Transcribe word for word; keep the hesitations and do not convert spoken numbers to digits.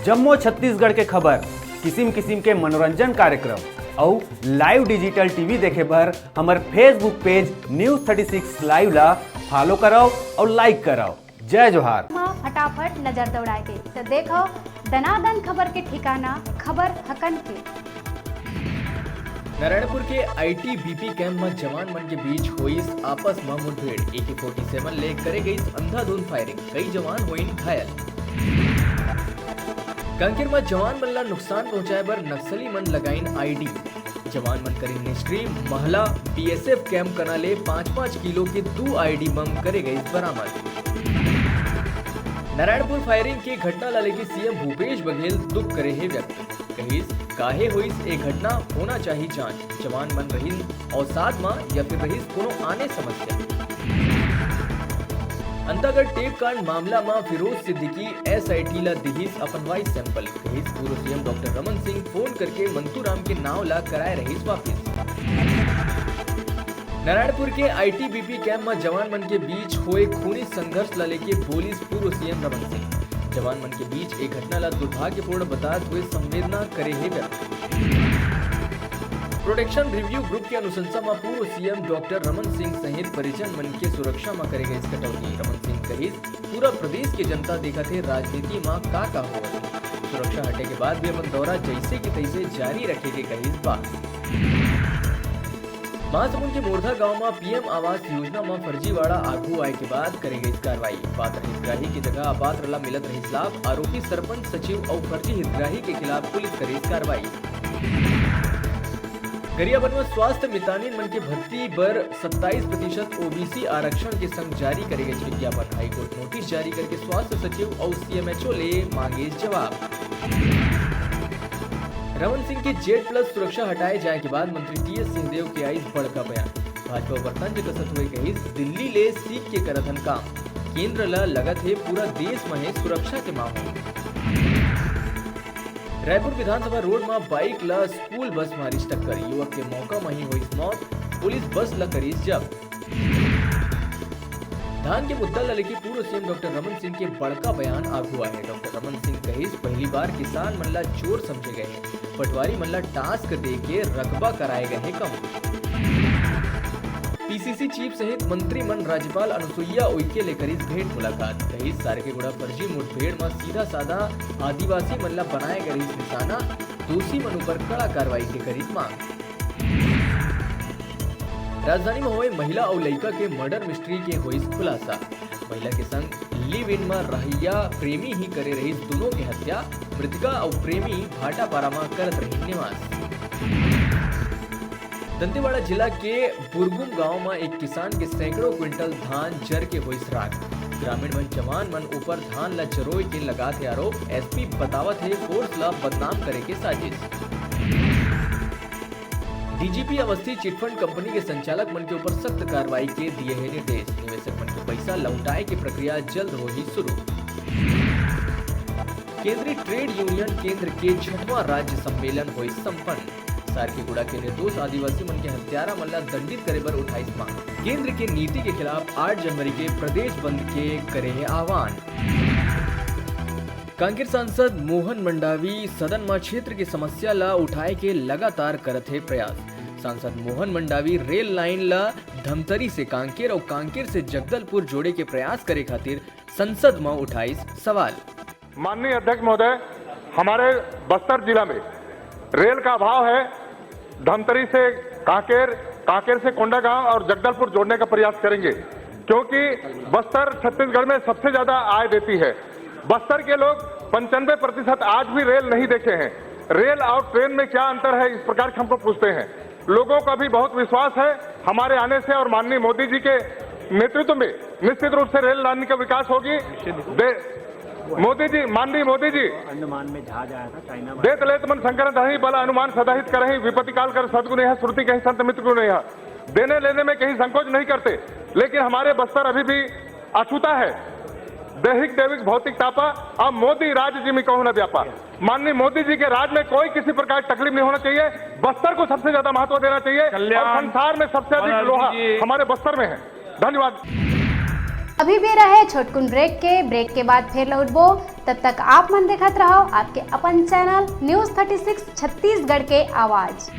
जम्मो छत्तीसगढ़ के खबर, किसिम किसिम के मनोरंजन कार्यक्रम अउ live digital TV देखे बर हमर Facebook page News thirty six Live ला follow करव अउ like करव। जय जोहार। म फटाफट नजर दौड़ाए के त देखव दनादन खबर के ठिकाना खबर हकन के। नारायणपुर के आईटीबीपी कैंप म जवान मन के बीच होइस आपस म मुठभेड़। एके फोर्टी सेवन ले करे गईस अंधाधुंध फायरिंग, कई जवान होइन घायल। कांकेर म जवान मन ला नुकसान पहुंचाए बर नक्सली मन लगाइन आईडी। जवान मन करिन निष्क्रिय। महला बीएसएफ कैंप कना ले पाँच पाँच किलो के दू आईडी बम करे गईस बरामद। नारायणपुर फायरिंग के घटना ला लेके सीएम भूपेश बघेल दुख करे हे व्यक्त। कहिस, काहे होइस ए घटना, होना चाही जांच। जवान मन रहिन अवसाद म या फिर रहिस कोनो आने समस्या। अंतागढ़ टेप कांड मामला म फिरोज सिद्दीकी एसआईटी ला दिहिस अपन वॉइस सैंपल। कहिस, पूर्व CM doctor Raman Singh phone करके मंतूराम के नाव ला कराए रहिस वापिस। नारायणपुर के आईटीबीपी कैंप म जवान मन के बीच होए खूनी संघर्ष ला लेके बोलिस पूर्व सीएम रमन सिंह। जवान मन के बीच ए घटना ला दुर्भाग्यपूर्ण बतात हुए संवेदना करे हे व्यक्त। प्रोटेक्शन रिव्यू ग्रुप के अनुशंसा म पूर्व सीएम डॉक्टर रमन सिंह सहित परिजन मन के सुरक्षा म करे गए कटौती। रमन सिंह कहिस, पूरा प्रदेश के जनता देखत हे राजनीति म का का होवत हे। सुरक्षा हटे के बाद भी अपन दौरा जैसे के तैसे जारी रखे के कहिस बा। महासमुंद के मोरधा गांव म पीएम आवास योजना म फर्जीवाड़ा आगू आए के बाद करे गई कार्रवाई। पात्र हितग्राही के जगह अपात्र ला मिलत रहिस लाभ। आरोपी सरपंच, सचिव अउ फर्जी हितग्राही के खिलाफ पुलिस करिस कार्रवाई। गरियाबंद म स्वास्थ्य मितानिन मन के भर्ती बर सत्ताईस प्रतिशत ओबीसी आरक्षण के संग जारी करे गए विज्ञापन। हाईकोर्ट नोटिस जारी करके स्वास्थ्य सचिव अउ सीएमएचओ ले मांगे जवाब। रमन सिंह के जेड प्लस सुरक्षा हटाए जाए के बाद मंत्री टीएस सिंहदेव के आइस बड़का बयान। भाजपा ऊपर तंज कसत हुए कहिस, दिल्ली ले सीख के करत हन काम। केंद्र ल लगत हे पूरा देश म हे सुरक्षा के माहौल। रायपुर विधानसभा रोड म बाइक ल स्कूल बस मारिस टक्कर, युवक के मौका म ही होइस मौत, पुलिस बस ल करिस जब्त। धान के मुद्दा ल लेके पूर्व सीएम डॉक्टर रमन सिंह के बड़का बयान आगू आए। डॉक्टर रमन सिंह कहिस, पहली बार किसान मन ला चोर समझे गए हे, पटवारी मन ला टास्क दे के रकबा कराए गए हे कम। पीसीसी चीफ सहित मंत्री मन राज्यपाल अनुसुईया उइके ले करिस भेंट मुलाकात। कहिस, सारकेगुड़ा फर्जी मुठभेड़ म सीधा साधा आदिवासी मन ला बनाए गए रहिस निशाना, दोषी मन ऊपर कड़ा कार्रवाई के करिस मांग। राजधानी म होए महिला अउ लइका के मर्डर मिस्ट्री के होइस खुलासा। महिला के संग लिव इन म रहइया प्रेमी ही करे रहिस दुनों के हत्या। मृतका अउ प्रेमी भाटापारा म करत रहिन निवास। दंतेवाड़ा जिला के बुरगुम गांव म एक किसान के सैकड़ों क्विंटल धान जर के होइस राख। ग्रामीण मन जवान मन ऊपर धान ल जरोए के लगात हे आरोप। एसपी बतावत हे फोर्स ल बदनाम करे के साजिश। डीजीपी अवस्थी चिटफंड कंपनी के संचालक मन के ऊपर सख्त कार्रवाई के दिए हे निर्देश। निवेशक मन के पैसा लौटाए के प्रक्रिया जल्द होही शुरू। केंद्रीय ट्रेड यूनियन केंद्र के छठवां राज्य सम्मेलन होइस संपन्न। सारकेगुड़ा के निर्दोष आदिवासी मन के हत्यारा मन ला दंडित करे बर उठाइस मांग। केंद्र के नीति के खिलाफ आठ जनवरी के प्रदेश बंद के करे हे आह्वान। कांकेर सांसद मोहन मंडावी सदन म क्षेत्र के समस्या ला उठाए के लगातार करत हे प्रयास। सांसद मोहन मंडावी रेल लाइन ला धमतरी से कांकेर अउ कांकेर से जगदलपुर जोड़े के प्रयास करे खातिर संसद म उठाइस सवाल। माननीय अध्यक्ष महोदय, हमारे बस्तर जिला में रेल का अभाव है। धमतरी से कांकेर, कांकेर से कोंडागांव और जगदलपुर जोड़ने का प्रयास करेंगे, क्योंकि बस्तर छत्तीसगढ़ में सबसे ज्यादा आय देती है। बस्तर के लोग पंचानवे प्रतिशत आज भी रेल नहीं देखे हैं। रेल और ट्रेन में क्या अंतर है, इस प्रकार के हमको पूछते हैं। लोगों का भी बहुत विश्वास है हमारे आने से, और माननीय मोदी जी के नेतृत्व में निश्चित रूप से रेल लाइन का विकास होगी। दे-, मोदी जी, माननीय मोदी जी, अंडमान में जहाज आया था चाइना वाला। देत लेत मन संकरत हहीं, बल हनुमान सदाहित करहीं, विपत्ति काल कर सद्गुण यह, श्रुति कहीं संत मित्र गुण यह। देने लेने में कहीं संकोच नहीं करते, लेकिन हमारे बस्तर अभी भी अछूता है। दैहिक दैविक भौतिक तापा, अब मोदी राज जिमि कहूं न व्यापा। माननीय मोदी जी के राज में कोई किसी प्रकार की तकलीफ नहीं होना चाहिए। बस्तर को सबसे ज्यादा महत्व देना चाहिए और कल्याण संसार में सबसे अधिक बनर्जी लोहा जी। हमारे बस्तर में है। धन्यवाद। अभी बेरा हे छोटकुन ब्रेक के। ब्रेक के बाद फेर लौटबो। तब तक आप मन देखत रहो आपके अपन channel news thirty six Chhattisgarh के आवाज़।